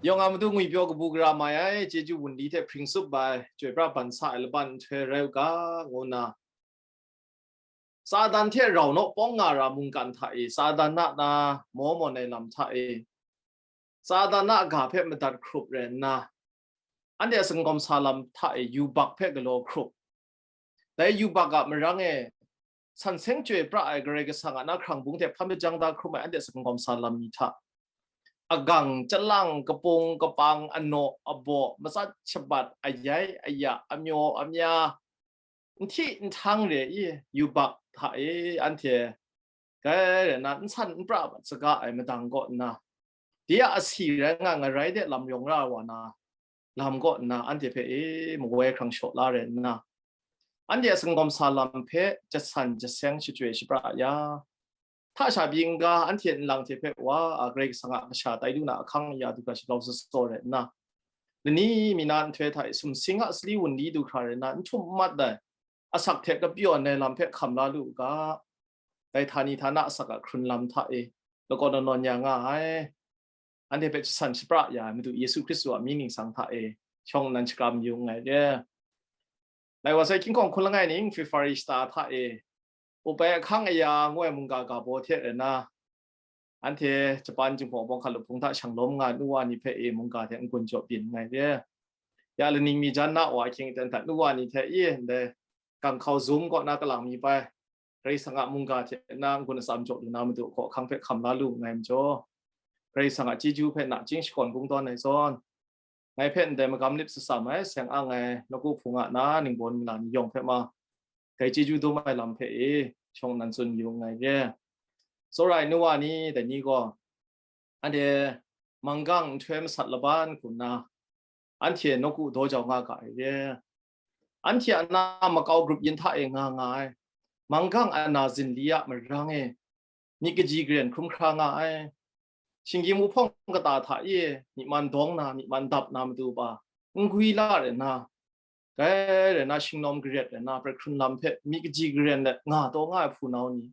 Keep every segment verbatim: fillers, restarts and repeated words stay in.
Yawng a matu ngwipyaw kabu gara mai ai, chyeju wunli hte hpring tsup ai, chyoi pra ban sa ai laban nhtoi rai u ga, ngu nna, Satan hte rau naw pawng nga ra mungkan hta e, Satan a na maw mawn ai lam hta e, Satan a ga hpe madat hkrup rai nna, anhte a singkawm sa lam hta e yubak hpe galaw hkrup. Dai yubak a marang e, san seng chyoi pra ai Karai Kasang a na hkrang bung hte hpan majang da hkrum ai anhte a singkawm sa lam ni hta, agang, chyalang, kapung, kapang, anaw, abaw, matsat shabat, ayai, aya, amyaw, amya, nhti nhtang re i, yubak hta e, anhte kai rai nna, n san n pra mat saga ai madang kaw nna, de a asi rai nga, ngarai de lam yawng ra wa na, lam kaw nna, anhte hpe e, mawai hkrang shaw la rai nna, anhte a singkawm sa lam hpe jasan jaseng shachyoi shapra ya, hta sha byin n ga, anhte nlang hte hpe wa, a, Karai Kasang a kasha tai lu na ahkang ya du ga sha grau sat sat rai nna, lani mi na nhtoi hta e sumsing a sali wunli du hkra rai nna, n htum n mat ai, asak hte kapyawn ai lam hpe hkam la lu u ga, dai htani htana asak a hkrun lam hta e lakawn nawn nawn ya nga ai, anhte hpe jasan shapra ya ai Madu Yesu Hkristu a mying ningsang hta e shawng nnan shakram yu nngai re. Lai wa sai, hkying hkawng hkun langai ning February shata hta e, Upai ahkang aya ngu ai mungga ga baw hte rai nna, anhte Japan Jinghpaw Bawng hkan lup hpung hta shang lawm nga ai nu wa ni hpe e mungga hte n-gun jaw byin nngai re. Ya laning mi jan na wa ahkying aten hta nu wa ni hte i ndai ganghkau Zoom kaw na kalang mi bai, Karai Kasang a mungga hte na n-gun atsam jaw lu na matu hkaw ahkang hpe hkam la lu nngai majaw, Karai Kasang a chyeju hpe nachying shakawn kungdawn ai zawn, ngai hpe ndai magam lip shatsam ai seng ang ai nawku hpung a na ningbaw ningla ni yawng hpe ma, dai chyeju dum ai lam hpe e shawng nnan tsun yu nngai re. Tsawra ai nu wa ni dai ni gaw, anhte manggang nhtoi masat laban hku nna, anhte nawku daw jau nga ga ai re. Anhte a na makau grup yin hta e nga nga ai, manggang a na zinli a marang e, myit kaji garen hkrum hkra nga ai. Shinggyim wuhpawng kata hta e myi man dawng na, myi man dap na matu ba, n gwi la rai nna, dai rai nna, shingnawm garet rai nna, prat hkrun lam hpe myit kaji garen let nga taw nga ai hpunau ni,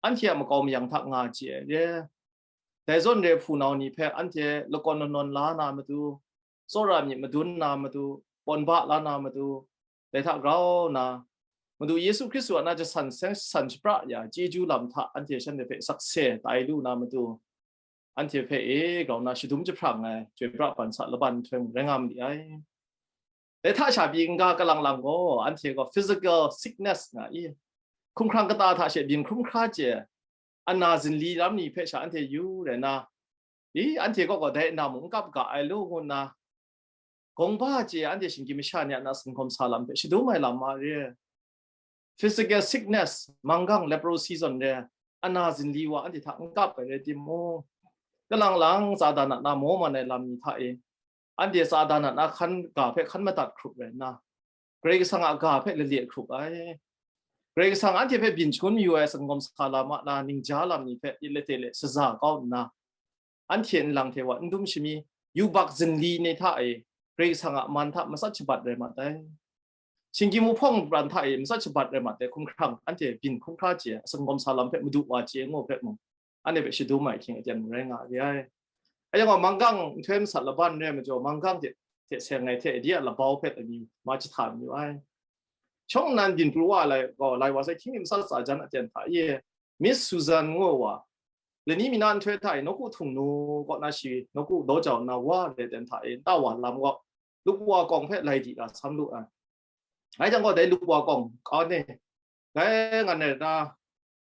anhte a makau mayang hta nga chye ai re. Dai zawn re hpunau ni hpe anhte lakawn nawn nawn la na matu, tsawra myit madun na matu, pawn ba la na matu, dai hta grau nna, Madu Yesu Hkristu a na jasan seng san shapra ya chyeju lam hta anhte shanhte hpe sakse tai lu na matu, anhte hpe e grau nna shadum jahprang ai chyoi pra ban sa laban nhtoi mung rai nga ma li ai. Dai hta sha pyi n-ga kalang lang gaw, anhte gaw physical sickness nga i, hkumhkrang kata hta she byin hkrum hkra chye, ana zinli lam ni hpe sha anhte yu rai nna, i, anhte kaw gaw dai ana mung n kap ga ai lu ngu nna, gawng ba chye anhte shinggyim masha ni a na singkawm sa lam hpe shadum ai lam ma re. Physical sickness, manggang, leprosy zawn re, ana zinli wa anhte hta n kap ai rai timung, kalang lang Satan a na maw man ai lam ni hta e, anhte Satan a na hkan ga hpe hkan madat hkrup rai nna, Karai Kasang a ga hpe lale hkrup ai. Karai Kasang anhte hpe byin shangun mayu ai singkawm sa lam a na ningja lam ni hpe it late le shaza kau nna, anhte nlang hte wa n dum shami, yubak zinli ni hta e Karai Kasang a man hta matsat shabat rai mat ai. Shinggyim wuhpawng pran hta e matsat shabat rai mat ai hkumhkrang anhte byin hkrum hkra chye, singkawm sa lam hpe madu wa chye ngu hpe mung, anhte hpe shadum ai hkying aten mung rai nga re ai. Rai yang gaw, manggang nhtoi masat laban re ai majaw, manggang hte, hte seng ai hte di a labau hpe amyu ma jahta mayu ai. Shawng nnan byin pru wa ai gaw, lai wa sai hkying mi matsat tsa jan aten hta e, Miss Susan ngu ai wa, lani mi na nhtoi hta e nawku htung nu kaw na shi nawku daw jau nna wa re ten hta e nta wa lam gaw, lupwa kawng hpe lai di ra sam lu ai. Ngai jang gaw dai lupwa kawng kau ni, dai ngan rai na,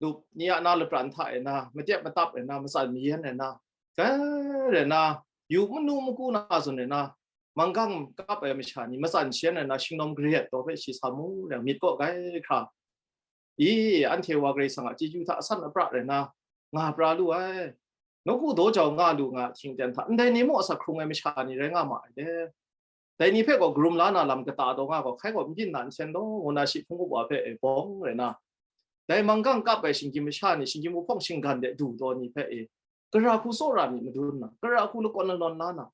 lup ni a na lapran hta e na, matep matap e na, matsan mayan e na, dai rai na, yu manu maku na zawn e na, manggang kap ai masha ni matsan shan ai na, shingnawm garayat taw hpe shi sa mu, myit kaw gai hkra, i, anhte wa Karai Kasang a chyeju hta asan apra rai na, nga pra lu ai. Nawku daw jau nga lu nga hkying ten hta, ndai ni mung asak hkrung ai masha ni rai nga ma ai de. Dai ni hpe gaw karum la na lam kata taw nga gaw, hkai gaw n byin na n seng law, ngu na shi hpung up wa hpe e bawng rai na, dai manggang kap ai shinggyim masha ni, shinggyim wuhpawng shinggan de du taw ni hpe e, gara hku tsawra myit madun na, gara hku lakawn lanawn la na,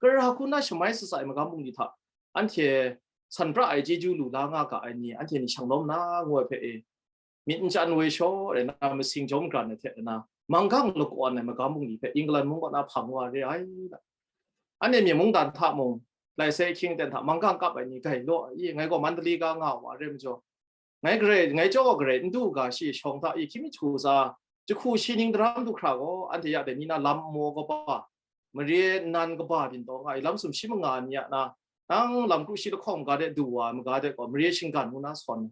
gara hku na shamai sasai magam bungli hta anhte san pra ai chyeju lu la nga ga ai ni, anhte ni shang lawm na, ngu ai hpe e, myit n chyan woi shaw rai na, masing jawm gran ai hte rai na, manggang lakawn ai magam bungli hpe England mung kaw na hpang wa re ai. Anhte myen mungdan hta mung, lai sai ahkying aten hta manggang kap ai ni gai law, i, ngai gaw Mandalay ga nga wa re majaw, ngai garai, ngai jaw garai n du ga shi shawng hta i hkying mi htu tsa, jahku shi ning daram du hkra gaw, anhte ya dai ni na lam nmaw kaba, mare nnan kaba byin taw nga i, lam sum shi manga ni a na, nang lam kru shi lahkawng maga de du wa maga de gaw, mare shinggan ngu na sawn.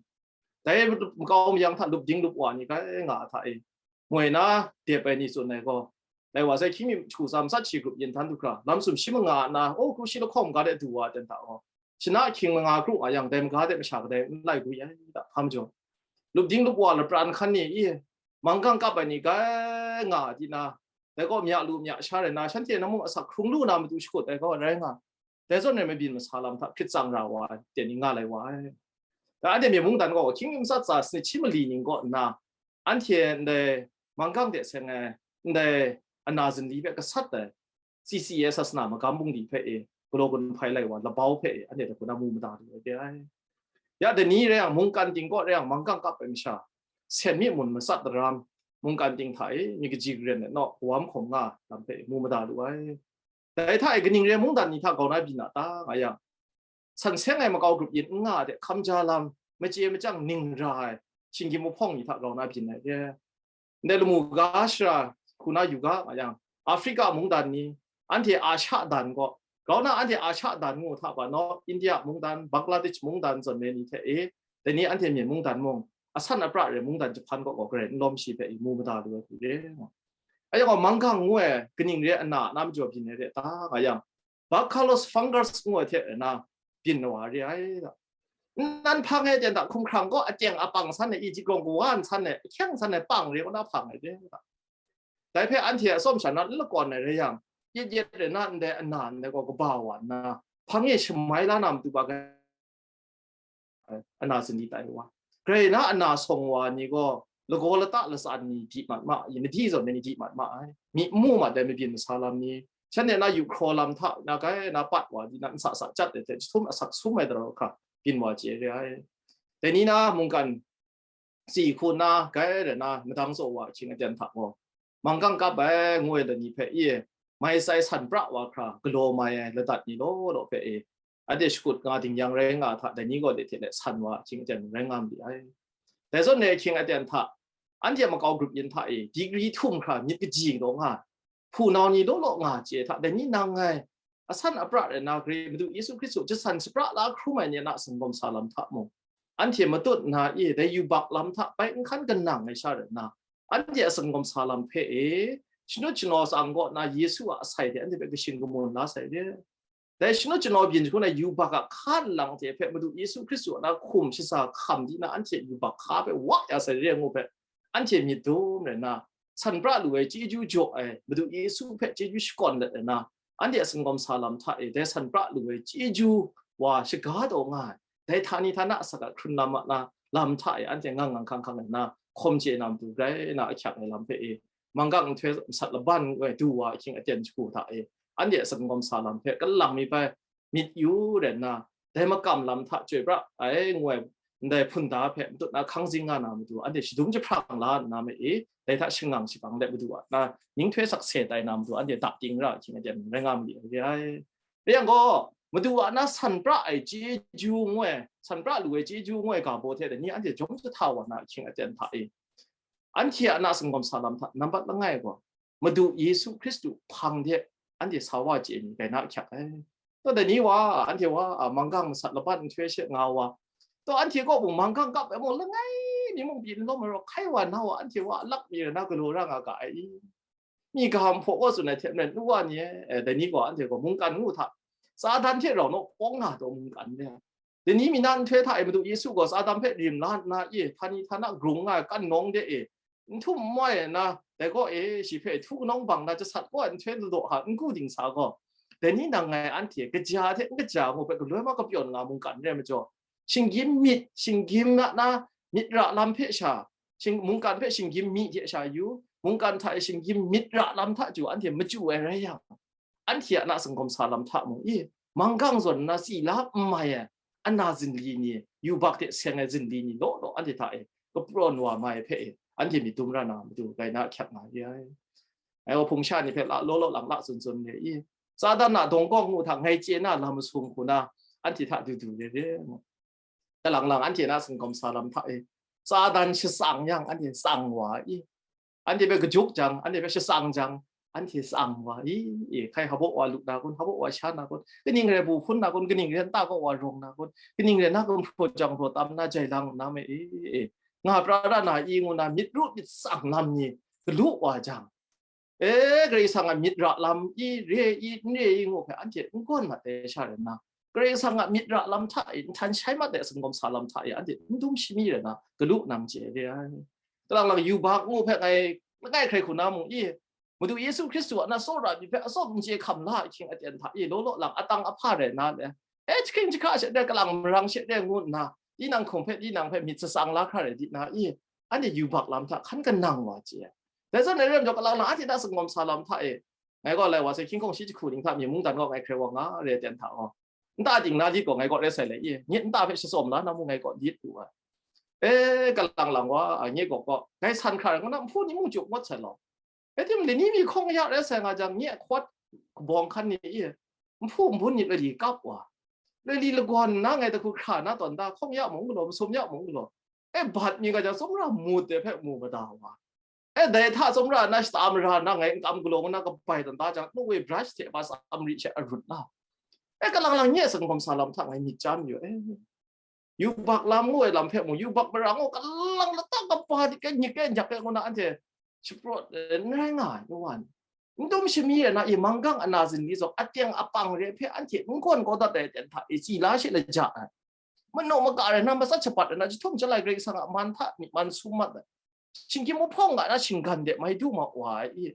Dai makau mayang hta lup ding lup wa ni gai nga a hta e, moi na dep ai ni tsun ai gaw, dai wa sai hkying mi htu tsa matsat shi grup yin htan du hkra, lam sum shi manga a na, o, kru shi lahkawng maga de du wa ten hta gaw, shana hkying manga kru nga yang, dai maga de masha kadai n lai gwi ai, da hpa majaw, lup ding lup wa lapran hkan ni i, manggang kap ai ni gai nga di na, dai gaw mya lu mya sha rai na, shanhte na mung asak hkrung lu na matu shakut ai gaw rai nga, dai zawn rai mabyin masa lam hta hkrit tsang ra wa ai, ten ni nga lai wa ai. Da anhte myen mungdan gaw, hkying mi matsat tsa sanit shi mali ning kaw nna, anhte ndai manggang de seng ai, ndai ana zinli hpe gasat ai, C C A sasana magam bungli hpe e, galaw gun hpai lai wa labau hpe e, anhte hta hkuna mu mada lu ai re ai. Ya dai ni rai yang, mungkan ting kaw rai yang, manggang kap ai masha, sen mi mun matsat daram, mungkan ting hta e, mi kaji karen ai naw, kawam hkawm nga lam hpe e, mu mada lu ai. Dai hta e kaning re mungdan ni hta grau na byin a ta nga yang, san seng ai makau grup yin n nga de, hkamja lam, machye machyang ning ra ai, shinggyim mahpawng ni hta grau na byin ai re. Ndai lamu ga shara hku na yu ga nga yang, Afrika mungdan ni, anhte Asha dan gaw, grau na anhte Asha dan ngu hta pa naw, India mungdan, Bangladesh mungdan zawn ai ni hte e, dai ni anhte myen mungdan mung, asan apra re mungdan jahpan kaw gaw garai n lawm shi hpe i mu mada lu ai hku re. Ayak gaw manggang ngu ai kaning re ana na majaw byin ai re ta nga yang, Bacillus fungus ngu ai hte na byin wa re ai da. Nnan hpang e ten da, hkumhkrang gaw akyeng apang san ai, i jigrawng kawa nsan ai, ahkyeng san ai pang re kaw na hpang ai re da. Dai hpe anhte a tsawm sha na n lakawn ai rai yang, yet yet re na ndai ana ndai gaw kaba wa nna, hpang e shamai la na matu ba ai, ana sini tai wa. Grai na ana sawng wa ni gaw, lagaw lata latsan ni di mat ma, i madi zawn ai ni di mat ma ai. Mi n mu mat ai mabyin masa lam ni, shanhte na yu hkraw lam hta na gai na pat wa di na nsa sa chyat ai hte jahtum asak sum ai darau hkra byin wa chye re ai. Dai ni na mungkan si hku na gai rai na madang tsaw wa ahkying aten hta gaw, manggang kap ai ngu ai lani hpe i, mai sai san pra wa hkra galaw mai ai ladat ni law law hpe i, anhte shakut nga ding yang rai nga hta, dai ni gaw de hte let san wa ahkying aten rai nga ma li ai. Dai zawn re ahkying aten hta, anhte makau grup yin hta e, digri htum hkra myit kaji daw nga, hpunau ni law law nga chye hta, dai ni nang ngai, asan apra rai na grai Madu Yesu Hkristu jasan shapra la hkrum ai ni a na sanggawm sa lam hta mung, anhte matut na i, dai yubak lam hta bai n hkan kanang ai sha rai na, anhte a sanggawm sa lam hpe e, shanut shanaw tsang kaw na Yesu a asai hte anhte hpe kashin kamun la sai re. Dai shanut shanaw byin jahku na yubak a hkan lang hte hpe Madu Yesu Hkristu a na hkum shaza hkam di na anhte yubak hka hpe wa ya sai re ngu hpe, anhte myit dum rai na, san pra lu ai chyeju jaw ai Madu Yesu hpe chyeju shakawn let ai na, anhte a sanggawm sa lam hta e dai san pra lu ai chyeju wa shaga taw nga ai, dai htani htana asak a hkrun lam a na lam hta e anhte ngang ngang hkang hkang ai na, hkawm chye na matu grai na ahkyak ai lam hpe e, manggang nhtoi masat laban ngu ai du wa ahkying aten jahku hta e, anhte a sanggawm sa lam hpe kalang mi bai myit yu rai nna, dai makam lam hta chyoi pra ai ngu ai ndai hpunda hpe matut na hkang zing nga na matu, anhte shadum jahprang la nna ma e, dai hta shangang shagang let Madu a na ning htoi sakse tai na matu, anhte dap ting ra ahkying aten rai nga ma li ai re ai. Rai yang gaw, Madu a na san pra ai chyeju ngu ai, san pra lu ai chyeju ngu ai ga baw hte dai ni anhte jawm jahta wa na ahkying aten hta e, anhte a na sanggawm sa lam hta nambat langai gaw, Madu Yesu Hkristu hpang de anhte sa wa chye ai ni gai na ahkyak ai. Taw dai ni wa, anhte wa, a, manggang masat laban nhtoi she nga wa, taw anhte kaw mung manggang kap ai mung langai mi mung pyi n lawm ai raw hkai wa na wa, anhte wa alak mi rai na galaw ra nga ga ai i? Mi kaham hpaw kaw tsun ai hte maren, nu wa ni e, dai ni gaw anhte gaw mungkan ngu hta, Satan hte rau naw pawng nga taw mungkan re ai. Dai ni mi na nhtoi hta e Madu Yesu gaw Satan hpe rim la nna, e, htani htana grung nga ai kannawng de e, n htum n moi ai na, dai gaw e, shi hpe htu kanawng bang na jasat gaw ai nhtoi ladaw hka n gu ding sa gaw, dai ni nang ngai anhte kaja hte n kaja ngu hpe galoi ma kapyawn nga mungkan re ai majaw, shinggyim myit, shinggyim na na myit ra lam hpe sha, shing-, mungkan hpe shinggyim myi hte sha yu, mungkan hta e shinggyim myit ra lam hta chyu anhte machyu ai rai yang, anhte a na sanggawm sa lam hta mung, i, manggang zawn nna si la n mai ai, ana zinli ni, yubak hte seng ai zinli ni law law anhte hta e kaprawn wa mai hpe e, anhte myit dum ra na matu rai na ahkyak nga re ai. Ai wa hpung sha ni hpe la law law lang la tsun tsun re i, Satan a dawng kawng ngu hta ngai chye na lam masum hku na, anhte hta du du re re. Kalang lang anhte na singkawm sa lam hta e, Satan shatsang yang anhte tsang wa i, anhte hpe kajuk jang, anhte hpe shatsang jang, anhte tsang wa i, e, hkai hpaw wa lu na kun, hpaw wa sha na kun, kaning rai bu hpun na kun, kaning rai nta kaw wa rawng na kun, kaning rai na kun hpraw jang hpraw tam na jai lang na me e, e, nga pra ra na i ngu na myit ru myit tsang lam ni galu wa jang, e, Karai Kasang a myit ra lam i, re i, n re i ngu hpe anhte n gawn mat ai sha rai nna, Karai Kasang a myit ra lam hta e, nhtan shai mat ai singkawm sa lam hta e, anhte n dum shani rai nna, galu nang chye re ai. Kalang lang yubak ngu hpe ngai langai hkrai hku na mung i, Madu Yesu Hkristu a na tsawra myit hpe atsawm n chye hkam la ahkying aten hta i, law law lang atang ahpa rai na le, e, jahkring jahkra she re, kalang marang she re ngu nna, tinang hkum hpe tinang hpe myit shatsang la hkra rai di na i, anhte yubak lam hta hkan kanang wa chye ai. Dai zawn ai ram jaw, kalang lang anhte hta singkawm sa lam hta e, ngai gaw lai wa sai, hkying hkawng shi jahku ning hta mi mungdan gaw ngai hkrai wa nga re ai ten hta gaw, nta ting na lit gaw ngai gaw rai sai le i, nye nta hpe shatsawm la na mung ngai gaw lit lu ai. E, kalang lang wa, a, nye gaw gaw, ngai san hkra rai ngu na, nhpu ni mung juk ngut sai law. Rai timung, lani mi hkawng ya rai sai nga jang, nye hkawt kabawng hkan ni i, nhpu nbun ni loi li kap wa, loi li lagawn nna ngai dahku hkra na tawn da, hkawng ya mung galaw, masum ya mung galaw, e, bat mi ga jang, tsawmra mut de hpe mu mada wa. E, dai hta tsawmra na shata mara na ngai n kam galaw ngu na kabai tawn da jang, nu we brush hte ba tsam ri she arut la. E, kalang lang nye singkawm sa lam hta ngai myit chya mayu, e, yubak lam ngu ai lam hpe mung, yubak mara ngu, kalang lata kaba di kai, nyik kai, nyak kai ngu na anhte shaprawt, e, n rai nga ai, nu wa ni. N dum shani ai na i, manggang ana zinli zaw, aten apang re hpe anhte n gawn kau dat ai aten hta i, si la she laja ai. Manu maka rai na, matsat shapat rai na, jahtum jalai Karai Kasang a man hta myit man sum mat ai. Shinggyim wuhpawng ga na shinggan de mai du ma wa ai i,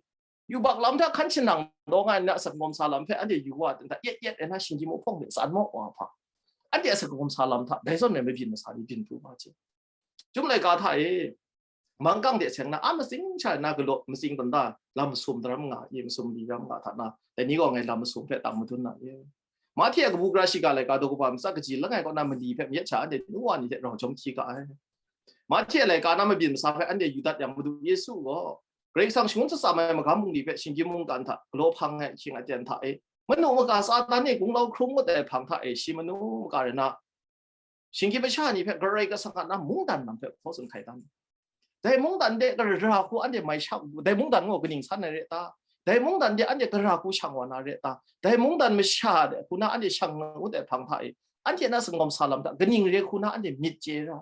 yubak lam hta hkan shanang daw nga ai na, singkawm sa lam hpe anhte yu wa ten hta, yet yet ai na, shinggyim wuhpawng de tsan maw wa hpa, anhte a singkawm sa lam hta dai zawn ai mabyin masa ni byin pru ma chye. Chyum laika hta e, manggang de seng na, a matsing sha na galaw matsing tawn da, lam masum daram nga, i masum li ram nga hta na, dai ni gaw ngai lam masum hpe tang madun na e. Mahte a kabu gara shiga laika daw kaba matsat kaji langai kaw na mali hpe myit sha anhte nu wa ni hte rau jawm hti ga ai. Mahte a laika na mabyin masa hpe anhte yu dat yang, Madu Yesu gaw Karai Kasang shangun shatsam ai magam bungli hpe shinggyim mungkan hta galaw hpang ai ahkying aten hta e, manu maka Satan e gunglau hkrung ngut ai hpang hta e, shi manu maka rai na, shinggyim masha ni hpe Karai Kasang a na mungdan lam hpe hkaw tsun hkai dan. Dai mungdan de gara hku anhte mai shang, dai mungdan gaw kaning san ai re ta? Dai mungdan de anhte gara hku shang wa na re ta? Dai mungdan masha de hku na anhte shang ngut ai hpang hta e, anhte na singkawm sa lam hta kaning re hku na anhte myit chye ra?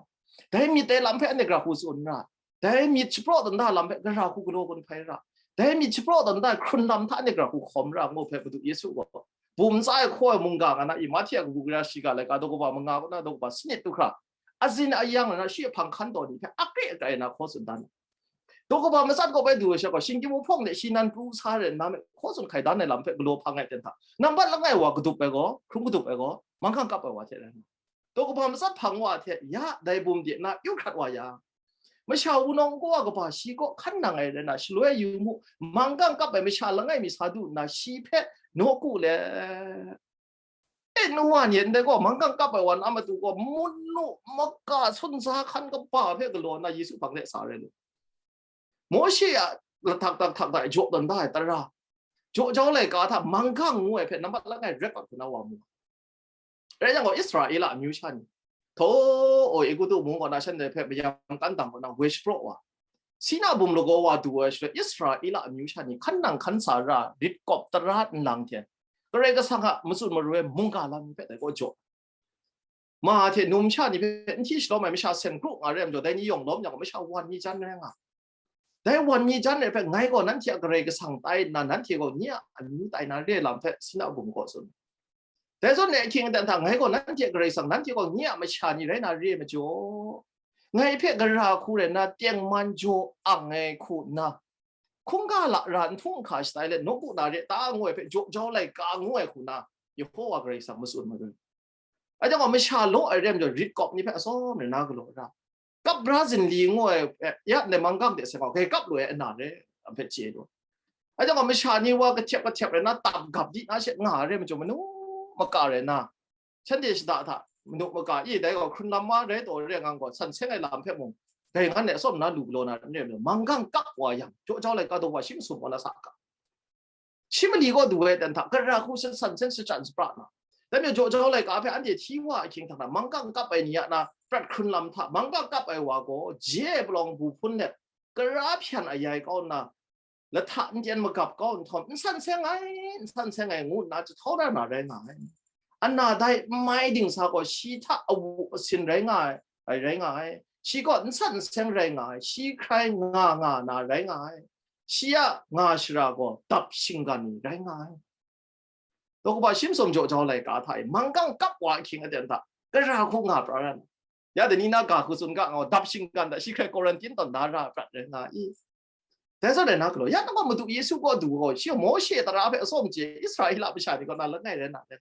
Dai myit ai lam hpe anhte gara hku tsun ra? Dai myit shapraw tawn da lam hpe gara hku galaw gun hpai ra? Dai myit shapraw tawn da hkrun lam hta anhte gara hku hkawm ra ngu hpe Madu Yesu gaw bum tsa ai hkaw ai mungga nga na i, Mahte a kabu gara shiga laika daw kaba manga kaw na daw kaba sanit du hkra, azin ayang na shi a hpang hkan taw ni hpe akre akrai na hkaw tsun dan ai. Daw kaba matsat kaw bai du ai sha gaw, shinggyim wuhpawng de shi nan pru sa re nna me hkaw tsun hkai dan ai lam hpe galaw hpang ai ten hta, nambat langai wa kadup ai gaw, hkrung kadup ai gaw, manggang kap ai wa hte rai nga. Daw kaba matsat hpang wa hte ya dai bum de na yu hkrat wa yang, masha wunawng kaw a kaba shi kaw hkan nang ai rai na, shaloi yu mu, manggang kap ai masha langai mi sa du nna, shi hpe nawku let, e, nu wa ni ndai gaw, manggang kap ai wa na matu gaw, munu maka sunsa hkan kaba hpe galaw nna Yesu hpang de sa rai lu. Mawshe a lahtak tak htak hta e jaw tawn da ai tara, jaw jau laika hta manggang ngu ai hpe nambat langai rep ai hku na wa mu. Rai yang gaw, Israela amyu sha ni, htaw, Egutu mung kaw na shanhte hpe mayam kan dang kaw na woi shapraw wa, Sina bum lagaw wa du ai shaloi, Israela amyu sha ni hkan nang hkan sa ra, rit kawp tara nlang hte, Karai Kasang a matsun maru ai mungga lam ni hpe dai kaw jaw. Ma hte num sha ni hpe n hti shalawm ai masha seng kru nga rai majaw, dai ni yawng lawm yang gaw, masha wan mi jan rai nga. Dai wan mi jan rai hpe, ngai gaw nanhte a Karai Kasang tai nna, nanhte gaw nye a amyu tai na re lam hpe, Sina bum kaw tsun. Dai zawn e ahkying aten hta, ngai gaw nanhte a Karai Kasang, nanhte gaw nye a masha ni rai na re majaw, ngai hpe gara hku rai nna tengman jaw ang ai hku nna, hkungga lara nhtung nhka shatai let nawku na re ta ngu ai hpe jaw jau laika ngu ai hku na, Yehowa Karai Kasang matsun maru. Anhte gaw masha law ai re majaw, rit kawp ni hpe atsawm rai na galaw ra, kap bra zinli ngu ai, eh, ya ndai manggang de seng gaw, grai kap lu ai ana re, a hpe chye lu. Anhte gaw masha ni wa kahtep kahtep rai na, tap gap di na she nga ai re majaw, manu maka rai na, shanhte shada hta manu maka i, dai gaw hkrun lam wa rai taw re ngang gaw, san seng ai lam hpe mung, dai ngan e atsawm na lu galaw na n re majaw, manggang kap wa yang, jaw jau laika daw wa shi masum wa na sa ga. Shi mali kaw du ai ten hta, gara hku shasan seng shachyan shapra na. Dai majaw jaw jau laika hpe anhte hti wa ahkying hta na, manggang kap ai ni a na prat hkrun lam hta, manggang kap ai wa gaw je ai palawng bu hpun let, gara hpyan ayai kau nna, lahta n tyen magap kau nhtawm, n san seng ai, n san seng ai, ngu nna jahtau na na rai nga ai. Ana dai n mai dingsa gaw shi hta awu asin rai nga ai, rai nga ai. Shi gaw n san n seng rai nga ai, shi hkrai nga nga na rai nga ai. Shi a nga shara gaw dap shinggan ni rai nga ai. Daw kaba shi masum jaw jau laika hta e, manggang kap wa ahkying aten hta, gara hku nga pra ran. Ya dai ni na ga hku tsun ga nga, dap shinggan hta, shi hkrai quarantine tawn da ra prat rai nga i. Dai zawn rai na galaw, ya nang gaw Madu Yesu gaw du gaw, shi gaw Mawshe tara hpe atsawm chye, Israela masha ni kaw na langai rai na rai.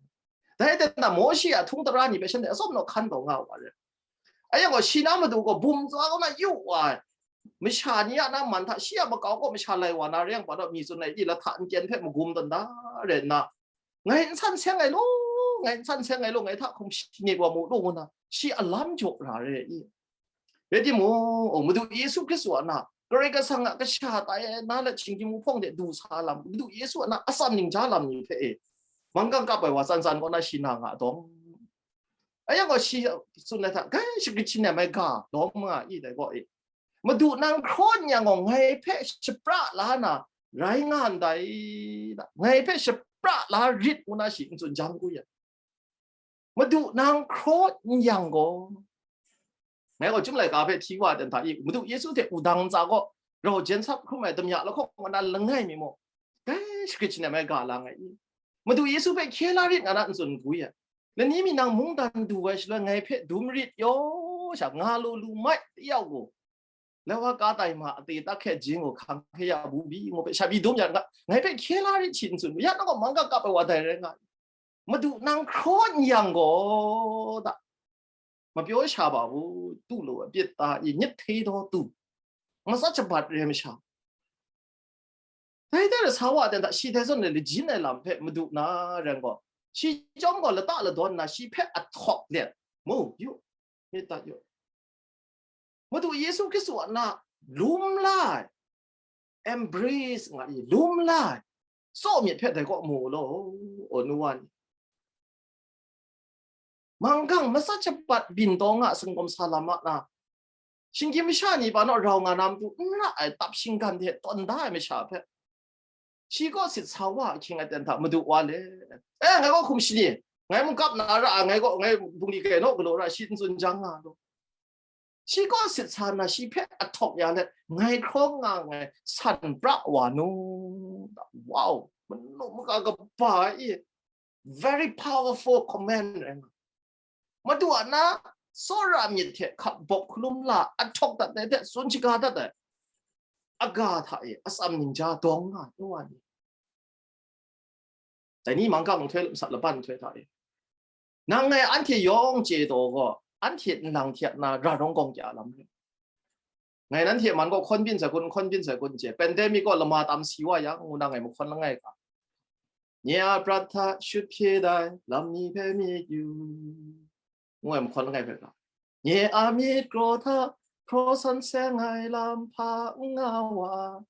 Dai aten hta Mawshe a htung tara ni hpe shanhte atsawm naw hkan taw nga wa rai. Ayan gaw, shi na madu gaw bum tsa kaw na yu wa ai. Masha ni a na man hta shi a makau gaw masha lai wa na re yang pa daw, mi tsun ai di lahta n tyen hpe magum tawn da rai nna, ngai n san seng ai law, ngai n san seng ai law, ngai hta hkum shi nit wa mu law, ngu na shi a lam jaw ra re i. Rai timung, Madu Yesu Hkristu a na, Karai Kasang a kasha tai ai na let shinggyim wuhpawng de du sa lam, Madu Yesu a na atsam ningja lam ni hpe e, manggang kap ai wa tsan tsan kaw na shi na nga dawng. Ayan gaw shi tsun ai hta, gai shagrit shi nem ai ga lawm nga i dai gaw e. Madu nang hkraw n yang gaw, ngai hpe shapra la na rai nga ndai, ngai hpe shapra la rit, ngu na shi n tsun jang u yang. Madu nang hkraw n yang gaw, ngai gaw chyum laika hpe hti wa dan hta i, Madu Yesu hte wudang ntsa gaw, rau jen sap hkrum ai damya lahkawng nga na langai mi maw? Dai shagrit shi nem ai ga lang ai i? Madu Yesu hpe hkye la rit nga na n tsun n gu ya? Lani mi nang mungdan du ai shaloi ngai hpe dum rit yaw sha, nga lu lu mai yau gaw, lawa ka tai ma ate tak hkye jing gaw hkang hkye ya bu bi ngu hpe sha bi dum ya nga, ngai hpe hkye la rit shi n tsun, ya nang gaw manggang kap ai wa dai rai nga. Madu nang hkraw n yang gaw da, mapyaw sha ba bu tu lu ai pyit ta i, nyit hte daw tu, masat shabat re masha. Dai dai ra sa wa dan hta, shi dai zawn le lajin ai lam hpe madu na ren gaw, shi chyawm gaw lata ladawn nna shi hpe ahtawk let, mu yu, myit dat yu. Madu Yesu Hkristu a na lum la ai, embrace nga i, lum la ai, tsaw myit hpe dai kaw mu u law, o nu wa ni. Manggang masat shabat byin taw nga sangawm sa lam a na, shinggyim masha ni pa naw rau nga na matu n ra ai tap shinggan hte tawn da ai masha hpe, shi kaw sit sa wa ahkying aten hta madu wa le, e, ngai kaw hkum shani, ngai mungkap na ra ai, ngai kaw, ngai bungli kai naw galaw ra shi n tsun jang nga law. Shi kaw sit sa na, shi hpe ahtawk ya let, ngai hkraw nga ngai san pra wa nu. Wow, manu maka kaba i, very powerful command rai nga. Madu a na, tsawra myit hte hkap bawp hkalum la, ahtawk dat ai hte tsun shaga dat ai, aga hta e atsam ningja dawng nga nu wa ni. Dai ni manggang nhtoi, lamsat laban nhtoi hta e, nang ngai anhte yawng chye taw gaw, anhte nlang hte na ra rawng gawng kya lam rai. Ngai nanhte man gaw hkawn byin sai kun, hkawn byin sai kun n chye. Pandemic gaw lama tam si wa yang, ngu na ngai mahkawn langai ga. Nye a prat hta shut hpye dai lam ni hpe myit yu, ngu ai mahkawn langai hpe ga. Nye a myit kraw hta hpraw san seng ai lam hpa n nga wa.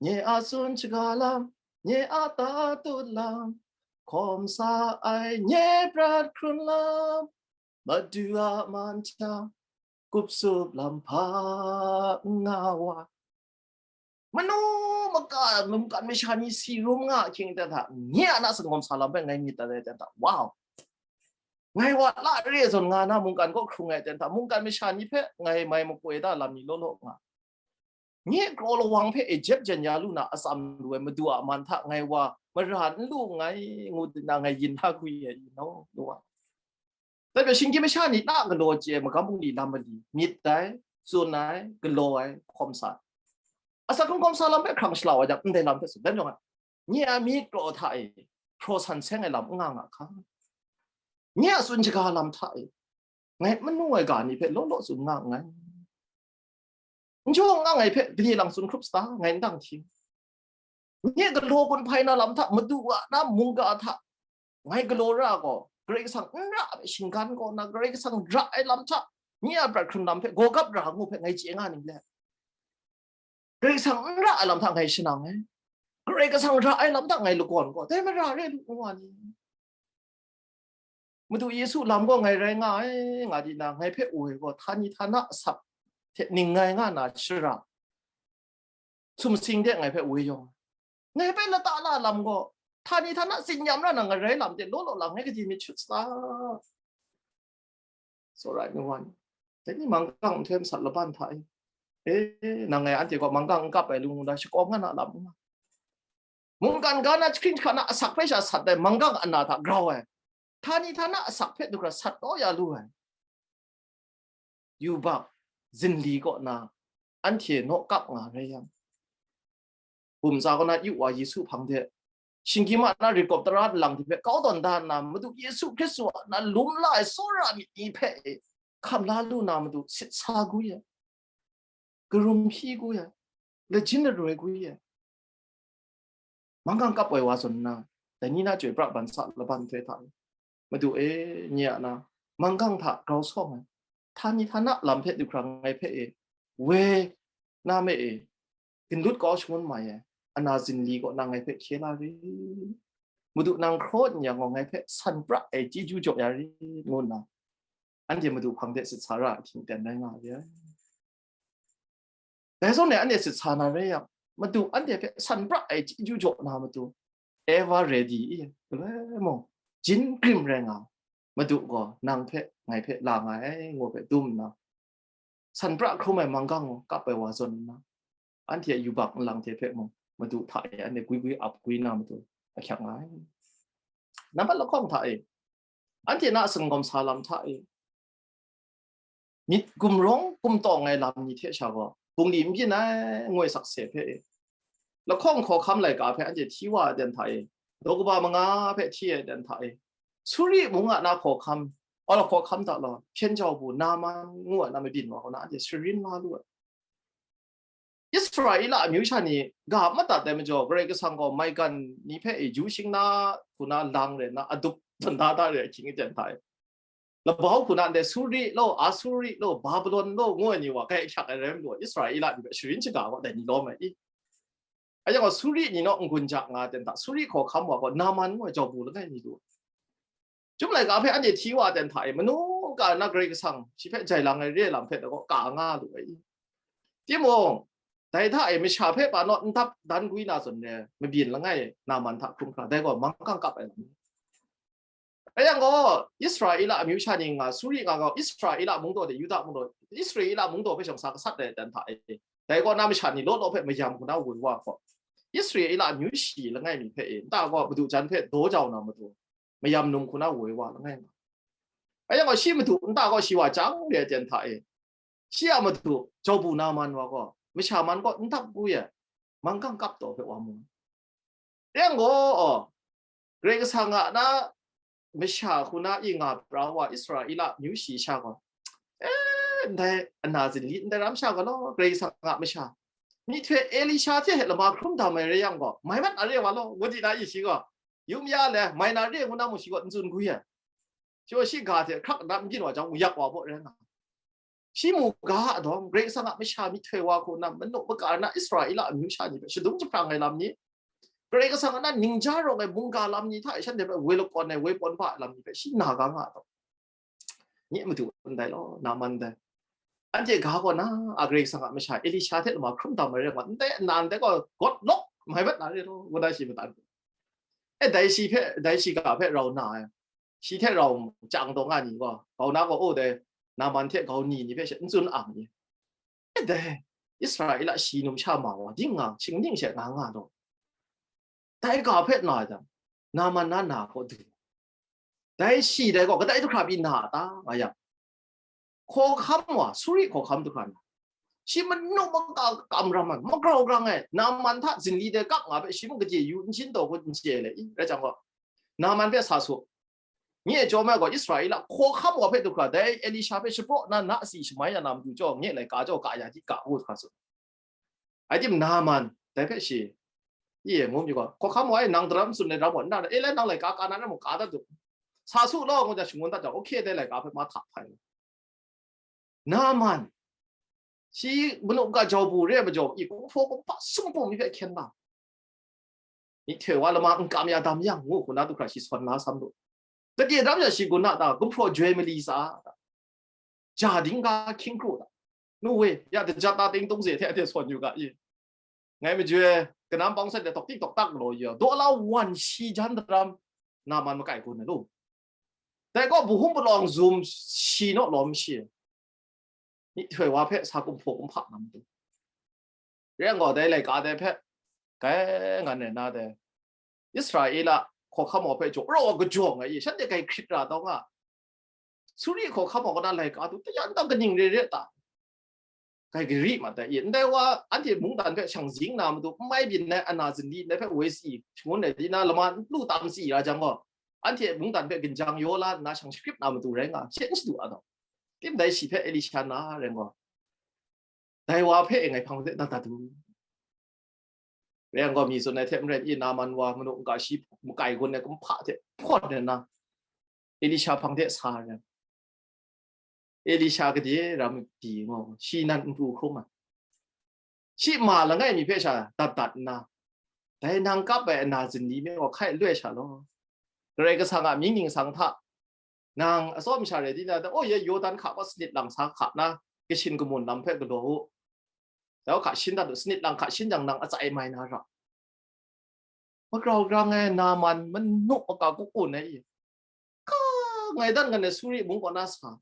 Nye a tsun shaga lam, nye a tatut lam, hkawm sa ai nye prat hkrun lam, Madu a man hta kup sup lam hpa n nga wa. Manu maka mungkan masha ni si rum nga ahkying ten hta, nye a na sangawm sa lam hpe ngai myit dat ai ten hta, wow! Ngai wa la re zawn nga na mungkan kaw hkrung ai ten hta, mungkan masha ni hpe ngai mai makoi da lam ni law law nga. Nye kraw lawang hpe e jep jen ya lu na atsam lu ai Madu a man hta ngai wa mara n lu nngai, ngu nna ngai yin hta gwi ai, you know, nu wa. Dai hpe shinggyim masha ni na galaw chye ai magam bungli lam mali, myit dai, tsun ai, galaw ai, hkawm sa ai. Asak hkawm sa lam hpe hkrang shala wa jang, ndai lam hpe tsun, dan jawng ai, nye a myit kraw hta e hpraw san seng ai lam n nga nga hka. Nye a tsun shaga lam hta e ngai manu ai ga ni hpe law law tsun nga nngai. N jaw n nga ngai hpe gade lang tsun hkrup sata, ngai n dang hkying. Nye galaw gun hpai na lam hta, Madu a na mungga hta ngai galaw ra gaw, Karai Kasang n ra ai shinggan kaw na, Karai Kasang ra ai lam hta, nye a prat hkrun lam hpe gaw gap ra ngu hpe ngai chye nga ning le? Karai Kasang n ra ai lam hta ngai shanang ai. Karai Kasang ra ai lam hta ngai lagawn gaw, dai mara re lu ngu wa ni. Madu Yesu lam gaw ngai rai nga ai, nga di na, ngai hpe woi gaw, htani htana asak hte ning ngai nga na shara, sumsing de ngai hpe woi yawng ai. Ngai hpe lata la lam gaw, htani htana tsinyam ra na ngai rai lam de, law law lang ngai kaji myit shut sa. Tsawra ai nu wa ni, dai ni manggang nhtoi masat laban hta e, e, nang ngai anhte gaw manggang n kap ai lu ngu na, shakawm nga na lam n nga. Mungkan ga na, jahkring jahkra na asak hpe sha sat ai manggang ana hta grau ai, htani htana asak hpe du hkra sat taw ya lu ai yubak zinli kaw na anhte naw kap nga rai yang, bum tsa kaw na yu wa Yesu hpang de, shinggyim a na rikawp tara lang hte hpe kau tawn da nna, Madu Yesu Hkristu a na lum la ai tsawra myit ni hpe e hkam la lu na matu sit sa gwi ai, karum hpyi gwi ai, lajin laroi gwi ai, manggang kap ai wa zawn nna, dai ni na chyoi pra ban sa laban nhtoi hta e, Madu e, nye a na, manggang hta grau sawng ai, htani htana lam hpe du hkra ngai hpe e, woi na me e, ginlut kau shangun mai ai, ana zinli kaw na ngai hpe hkye la re. Madu nang hkraw n yang gaw, ngai hpe san pra ai chyeju jaw ya re, ngu nna, anhte Madu hpang de sit sa ra ai hkying ten rai nga re ai. Dai zawn e anhte sit sa na rai yang, Madu anhte hpe san pra ai chyeju jaw na matu, ever ready i, galoi mung, jin grim rai nga, Madu gaw nang hpe, ngai hpe la nga ai, ngu hpe dum nna, san pra hkrum ai manggang gaw kap ai wa zawn nna, anhte a yubak nlang hte hpe mung, Madu hta e anhte gwi gwi ap gwi na matu ahkyak nga ai. Nambat lahkawng hta e, anhte na a singawm sa lam hta e, myit gumrawng gumtawng ai lam ni hte sha gaw, bungli n byin ai, ngoi sakse hpe e, lahkawng hkawhkam laika hpe anhte hti wa ai ten hta e, daw kaba manga hpe hti ai ten hta e, Suri mung a na hkawhkam, aw, hkawhkam hta law, hpyen jau bu Naman ngu ai na mabyin wa kaw na anhte sharin la lu ai. Israela amyu sha ni ga madat ai majaw, Karai Kasang gaw maigan ni hpe e ju shing na hku na lang rai nna, adup dan da da re ai hkying aten hta e, labau hku na ndai Suri law, Asuri law, Babilon law, ngu ai ni wa kai ahkyak ai rai malu, Israela ni hpe sharin shaga gaw dai ni lawm ai i. Aja gaw, Suri ni naw n-gun ja nga ten hta, Suri hkawhkam wa gaw Naman ngu ai jau bu langai mi lu. Chyum laika hpe anhte hti wa ten hta e, manu ka na Karai Kasang shi hpe jai lang ai re ai lam hpe gaw ka nga lu ai i. Timung, dai hta e masha hpe pa naw n dap dan gwi na zawn re, mabyin langai Naman hta hkrum hkra, dai gaw manggang kap ai lam. Rai yang gaw, Israela amyu sha ni nga, Suri nga gaw, Israela mungdaw de, Yuda mungdaw, Israela mungdaw hpe shawng sa gasat ai dan hta e, dai kaw na masha ni law law hpe mayam hku na woi wa gaw, Israela amyu shi langai mi hpe e, nta gaw madu jan hpe daw jau na matu, mayam num hku na woi wa langai nga. Rai yang gaw, shi madu nta gaw shi wa chyang re ai ten hta e, shi a madu jau bu Naman wa gaw, masha man kaw n dap gwi ai, manggang kap taw hpe wa mu. Rai yang gaw, Karai Kasang a na masha hku na i nga pra wa Israela myu shi sha gaw, e, ndai ana zinli ndai ram sha galaw, Karai Kasang a masha, myihtoi Elisha hte lama hkrum dam ai rai yang gaw, mai mat na re wa law, ngu di na i shi gaw, yum ya le, mai na re ngu na mung shi gaw n tsun gwi ai. Shi gaw shi ga hte hkrak na n byin wa jang, yak wa baw rai nga. Shi mu ga a dawng, Karai Kasang a masha myihtoi wa hku na, manu maka na Israela amyu sha ni hpe shadum jahprang ai lam ni, Karai Kasang a na ningja rawng ai mungga lam ni hta e shanhte hpe woi lakawn ai, woi pawn ba ai lam ni hpe shi na ga nga a dawng. Nye madu ndai law, Naman dai. Anhte ga kaw na, a Karai Kasang a masha Elisha hte lama hkrum dam ai rai nga, ndai nnan dai gaw gawt lawk mai mat na re law, ngu na shi matan. E, dai shi hpe, dai shiga hpe rau na ai, shi hte rau chyang taw nga ni gaw, grau na gaw, o, dai Naman hte grau ni ni hpe she n tsun ang ni. E, dai Israela shi numsha ma wa, ding nga, shingning she nga nga law. Dai ga hpe na jang, Naman na na kaw du. Dai shi dai gaw, kadai du hkra pyi na a ta, nga yang, hkawhkam wa, Suri hkawhkam du hkra na, shi manu maka kamram ai, magrau grang ai, Naman hta zinli dai kap nga hpe shi mung kaje yu n shin taw hku n chye le i, rai jang gaw, Naman hpe sa su. Nye chyawm ai gaw, Israela hkawhkam wa hpe du hkra, dai Elisha hpe shapraw na, na si shamai na, na matu chyawm, nye laika chyawm ka ya di, ka ngu hkra su. Ai tim Naman, dai hpe shi, i e ngu mi gaw, hkawhkam wa e, nang daram tsun ai ram gaw, n ra, e, lai nang laika ka na rai mung, ka dat du. Sa su law, ngu jang shangun dat jang, okay, dai laika hpe ma hta hpai. Naman, shi manu ga jau bu re ai majaw, i, kung hpaw kumhpa sumpu mi hpe hkyen na, Myihtoi wa lama n kam ya dam yang, ngu hku na du hkra shi sawn la sam lu. Gade dam ya shi gun na ta, gumhpraw joi mali sa ta, ja dingga hkying kru ta, nu we, ya dajat ta ting tungze hte hte sawn yu ga i. Ngai majoi, kanam pawng sat de tawk tik tawk tak galaw ya, daw la wan shi jan daram, Naman makai gun na lu. Dai gaw, buhum palawng zum shi naw lawm shi, myihtoi wa hpe sa kumhpaw kumhpa na matu. Rai yang gaw, dai laika dai hpe, kai ngan rai na dai, Israela hkawhkam wa hpe jaw rau wa kajawng ai, shanhte kai hkrit ra taw nga, Suri hkawhkam wa kaw na laika du, tayan dang kaning re re ta? Kai gari mat ai, ndai wa anhte mungdan hpe shang zing na matu, n mai byin ai ana zin di ndai hpe woi si, shangun ai di na lama n lu tam si ra jang gaw, anhte mungdan hpe ginjang yaw la nna shang shakrip na matu rai nga, she n shadu a taw? Tim dai shi hpe Elisha na rai gaw, dai wa hpe e ngai hpang de na dat u. Rai yang gaw, mi tsun ai hte maren, i Naman wa manu n ga shi makai gun ai kumhpa hte hpawt nna, Elisha hpang de sa ai. Elisha gade ram di ngu, shi nan n pru hkrum ai. Shi ma langai mi hpe sha dat dat nna, dai nang kap ai ana zin ni me gaw hkai loi sha law, Karai Kasang a mying ningsang hta nang atsawm sha rai di na, o ye, Yawdan hka gaw sanit lang sa hka na, kashin kamun lam hpe galaw u. Dau hka shin dat u, sanit lang hka shin jang nang atsai mai na ra. Magrau grang ai Naman manu maka kukun ai i, ka ngai dan ngan ai Suri mung kaw na sa,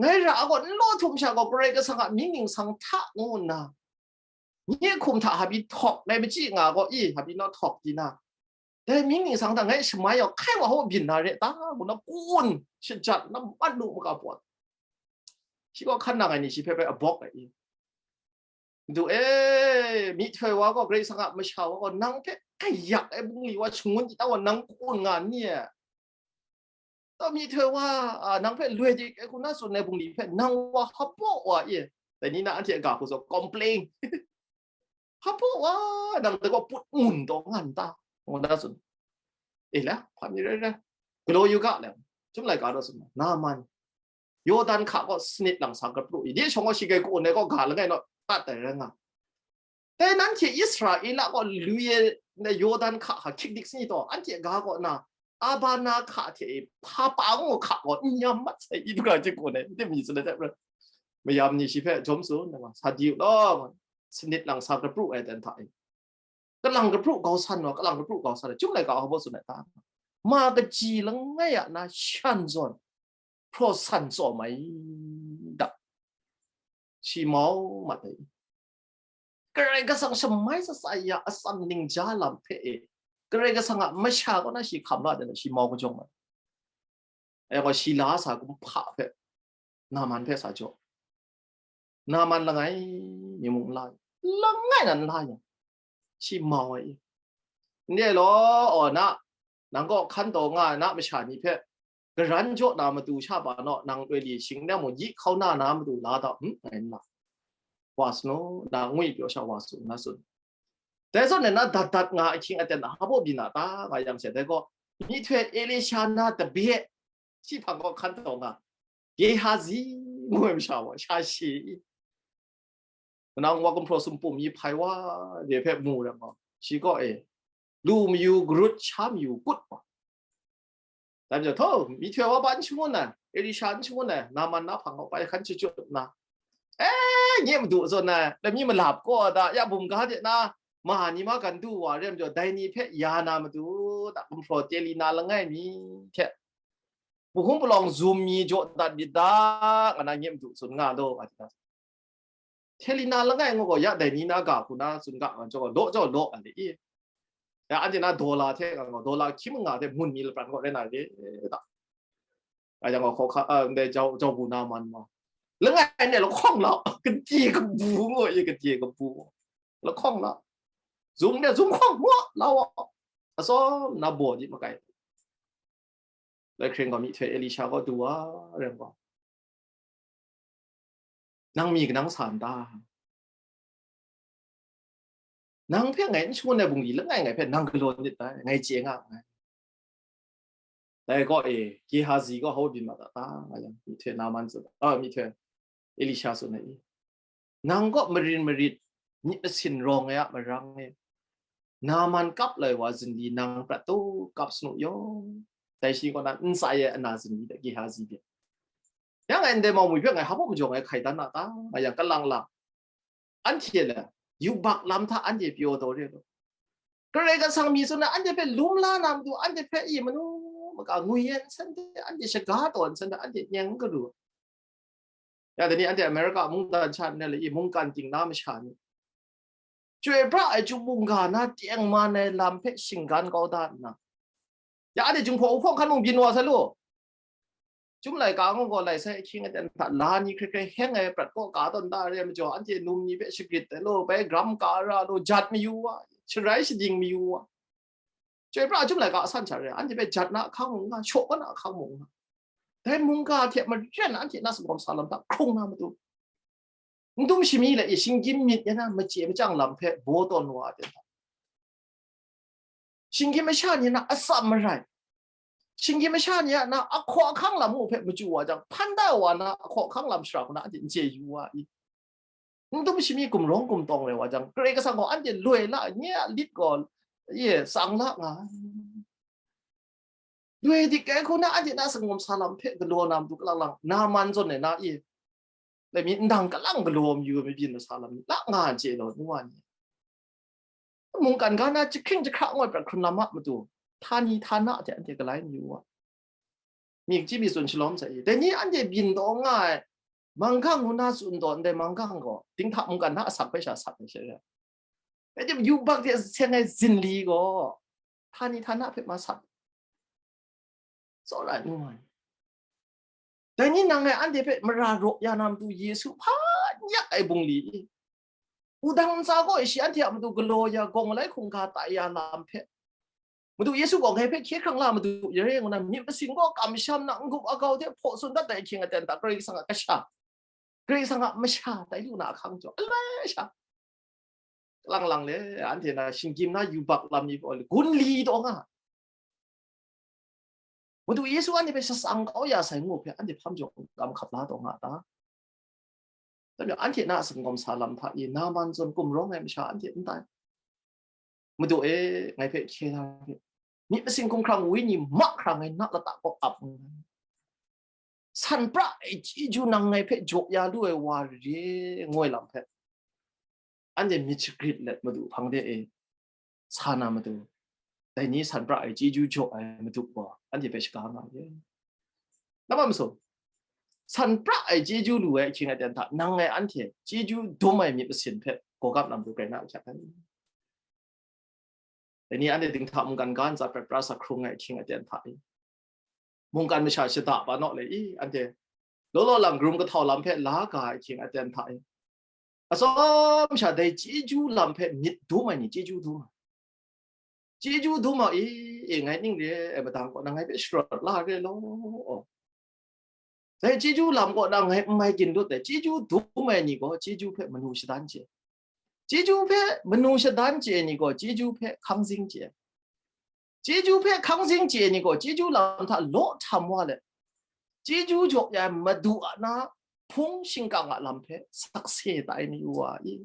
ngai ra a gaw n law htum sha gaw, Karai Kasang a mying ningsang hta ngu nna, nye hkum hta habi htawk, ngai machyi nga gaw i, habi naw htawk di na, dai mying ningsang hta ngai shamai yawng hkai wa hau byin na re ta, ngu na kun shajat na mat lu maka pawt. Shi gaw hkan nang ai ni shi hpe bai abawk ai i, Madu e, myihtoi wa gaw, Karai Kasang a masha wa gaw, nang hpe kayak ai bungli wa shangun chyit wa nang kun nga n ni e? Taw myihtoi wa, a, nang hpe loi dik ai hku na tsun ai bungli hpe nang wa hpaw wa e? Dai ni na anhte a ga hku zaw complain. Hpaw wa, nang dai gaw put ngun taw nga n ta? Ngu na tsun. E la, hpa mi rai rai, galaw yu ga le, chyum laika daw tsun, Naman, Yawdan hka gaw sanit lang sa kapru i, dai shawng gaw shi gai ka-un ai gaw ga langai naw tat ai rai nga. Dai nanhte Israela gaw lu e, Yawdan hka hka hkyik dik sani taw, anhte ga kaw na, Abana hka hte e hpa pa ngu hka gaw n yam mat sai i, du ga hte kun ai, n tim mi tsun ai hte maren, mayam ni shi hpe jawm tsun ai wa, sa di u law, sanit lang sa kapru ai dan hta e, kalang kapru gau san wa, kalang kapru gau san ai, chyum laika hpaw tsun ai ta? Ma kaji langai a na shan zawn, hpraw san tsawm ai da, shi mau mat ai. Karai Kasang shamai sasai ya atsam ningja lam hpe e, Karai Kasang a masha kaw na shi hkam la dan, shi mau kajawng ai. Ai gaw, shi la sa kumhpa hpe, Naman hpe sa jaw. Naman langai mi mung n la yang, langai nan n la yang, shi mau ai i. Ndai law, aw, na, nang kaw hkan taw nga ai na masha ni hpe garan jaw na matu sha ba naw, nang loi li shing na mung, yi hkau na na matu la da, hmm? Ngai n la. Wa sanu, na ngwi pyaw sha wa su, na tsun. Dai zawn e na dat dat nga ahkying aten a hpaw byin a ta, nga yang she, dai gaw, myihtoi Elisha na tabe, shi hpang gaw hkan taw nga, Gehazi ngu ai masha gaw sha shi i, manang wa gumhpraw sumpum mi hpai wa de hpe mu rai gaw, shi gaw e, lu mayu garut, sha mayu kut wa. Dai majaw, htaw, myihtoi wa ba n shangun ai, Elisha n shangun ai, Naman na hpang gaw bai hkan shachyut nna, e, nye madu zawn ai, lami malap kaw da, ya bum ga de na, ma ni ma gan du wa re majaw, dai ni hpe ya na matu, da, gumhpraw teli na langai mi hte, buhung palawng zum mi jaw dat myit da, nga na nye madu tsun nga law, nga di na. Teli na langai ngu gaw, ya dai ni na ga hku na tsun ga nga jaw, law jaw law ai le i. Ya anhte na dola hte nga gaw, dola hkying manga hte mun mi lapran gaw rai na re da. Nga yang gaw, hkawhka, a, ndai jau, jau bu na man ma. Langai ne lahkawng la, kade kabu ngu i, kade kabu. Lahkawng la. Zum ne zum hkawng ngu la wa. Atsawm na baw di makai. Dai hkring gaw myihtoi Elisha gaw du wa, rai gaw, nang mi kanang sa n ta? Nang hpe ngai n shangun ai bungli langai ngai hpe nang galaw nit dai, ngai chye nga nngai. Dai gaw e, Gehazi gaw hau byin mat a ta, nga yang, myihtoi Naman tsun, a, myihtoi Elisha tsun ai i, nang gaw marin marit myit masin rawng ai a marang e, Naman kap lai wa zinli nang prat taw kap sanu yaw. Dai shi kaw na n sai ai ana zinli de Gehazi de. Yang ngai ndai mau mwi hpe ngai hpa majaw ngai hkai dan na ta, nga yang kalang lang. Anhte le yubak lam hta anhte pyaw taw re law. Karai Kasang mi tsun na anhte hpe lum la na matu, anhte hpe i manu maka ngwi yan san de, anhte shaga taw san de, anhte nyeng garu. Ya, dai ni anhte America mungdan sha nna le i mungkan ting na masha ni. Chyoi pra ai chyum mungga na tengman ai lam hpe shinggan kau da nna. Ya, anhte jinghpaw uhpawng hkan mung byin wa sai lu. Chyum laika ngu gaw lai sai ahkying aten hta la ni hkrai hkrai heng ai prat kaw ka tawn da re ai majaw, anhte num ni hpe shagrit ai law, bai gram ka ra law, jat mayu wa, sharai shading mayu wa. Chyoi pra chyum laika asan sha re, anhte hpe jat na ahkang mung nga, shaw kau na ahkang mung nga. Dai mungga hte maren anhte na sangawm sa lam hta hkrung na matu, n dum shami le i shinggyim myit yan na machye machyang lam hpe baw tawn wa ai hta, shinggyim masha ni na atsam marai, shinggyim masha ni a na ahkaw ahkang lam mung hpe machyu wa jang, hpan da wa na ahkaw ahkang lam shara hku na anhte n chye yu wa i? N dum shami gumrawng gumtawng rai wa jang, Karai Kasang gaw anhte loi la, nye a lit gaw, ye, tsang la nga ai. Loi dik ai hku na anhte na sangawm sa lam hpe galaw na matu kalang lang, Naman zawn e na i, lai mi ndang kalang galaw mayu ai mabyin masa lam ni la nga ai chye law, nu wa ni. Mungkan ga na jahkring jahkra ngut prat hkrun lam a matu, htani htana hte anhte galai mayu wa. Myi kaji mi tsun shalawm sai i, dai ni anhte byin taw nga ai, manggang ngu na tsun taw ndai manggang gaw, dinghta mungkan hta asak hpe sha sak ai sha re. Rai timung, yubak hte seng ai zinli gaw, htani htana hpe ma sak. Tsawra ai nu ai. Dai ni nang ngai anhte hpe mara raw ya na matu Yesu hpa n yak ai bungli i, wudang ntsa gaw shi anhte a matu galaw ya, gawng malai hkungga tai ya lam hpe, Madu Yesu gaw ngai hpe hkye hkrang la madu ya re ngu na, myit masin gaw kamsham na n-gup agau hte hpaw tsun dat ai ahkying aten hta, Karai Kasang a kasha, Karai Kasang a masha tai lu na ahkang jaw, alai sha, kalang lang le, anhte na shinggyim na yubak lam ni gaw gun li taw nga. Madu Yesu anhte hpe shatsang kau ya sai ngu hpe, anhte hpa majaw kam hkap la taw nga ta? Dai majaw, anhte na a sangawm sa lam hta e, Naman zawn gumrawng ai masha anhte n tai? Madu e, ngai hpe hkye la hte, myit masin hkumhkrang wenyi mahkra ngai na lata kaw ap nngai. San pra ai chyeju nang ngai hpe jaw ya lu ai wa re, ngu ai lam hpe, anhte myit shagrit let Madu hpang de e sa na matu, dai ni san pra ai chyeju jaw ai Madu gaw anhte hpe shaga nga ye. Namma masu, san pra ai chyeju lu ai ahkying aten hta, nang ngai anhte chyeju dum ai myit masin hpe gawgap na matu grai na ahkyak ai. Dai ni anhte dinghta mungkan ga ntsa prat pra sa hkrung ai ahkying aten hta e, mungkan masha shada pa naw le i, anhte law law lang karum kahtau lam hpe la ga ai ahkying aten hta e, atsawm sha dai chyeju lam hpe myit dum ai ni chyeju dum ai. Chyeju dum ai, e, ngai ning re ai madang kaw na ngai hpe sharawt la re law. Dai chyeju lam kaw na ngai n mai ginlut ai, chyeju dum ai ni gaw chyeju hpe manu shadan chye. Chyeju hpe manu shadan chye ai ni gaw chyeju hpe hkang zing chye. Chyeju hpe hkang zing chye ai ni gaw chyeju lam hta law htam wa let, chyeju jaw ya ai Madu a na hpung shingkang a lam hpe sakse tai mayu wa i.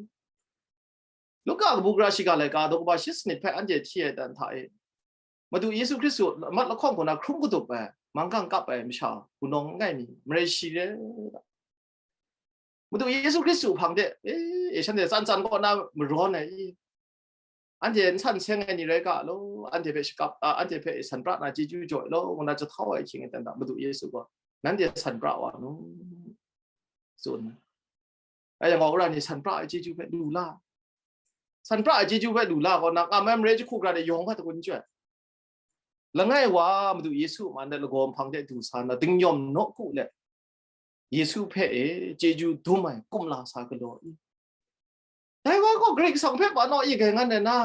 Luka kabu gara shiga laika daw kaba shi sanit hpe anhte hti ai dan hta e, Madu Yesu Hkristu mat lahkawng kaw na hkrum kadup ai, manggang kap ai masha wunawng langai mi marai shi re ai. Madu Yesu Hkristu hpang de, e, e, shanhte tsan tsan kaw na marawn ai i, anhte n san seng ai ni rai ga law, anhte hpe shakap, a, anhte hpe san pra na chyeju jaw ai law, ngu na jahtau ai ahkying aten hta Madu Yesu gaw, nanhte san pra wa nu, tsun ai. Rai yang gaw, wora ni san pra ai chyeju hpe lu la. San pra ai chyeju hpe lu la gaw, nang a mai marai jahku gara de yawng hkat hkun chyoi. Langai wa Madu Yesu man de lagaw nhpang de du sa na, dingyawm nawku let, Yesu hpe e chyeju dum ai kumla sa galaw i. Dai wa gaw Karai Kasang hpe pa naw i gai ngan ai na,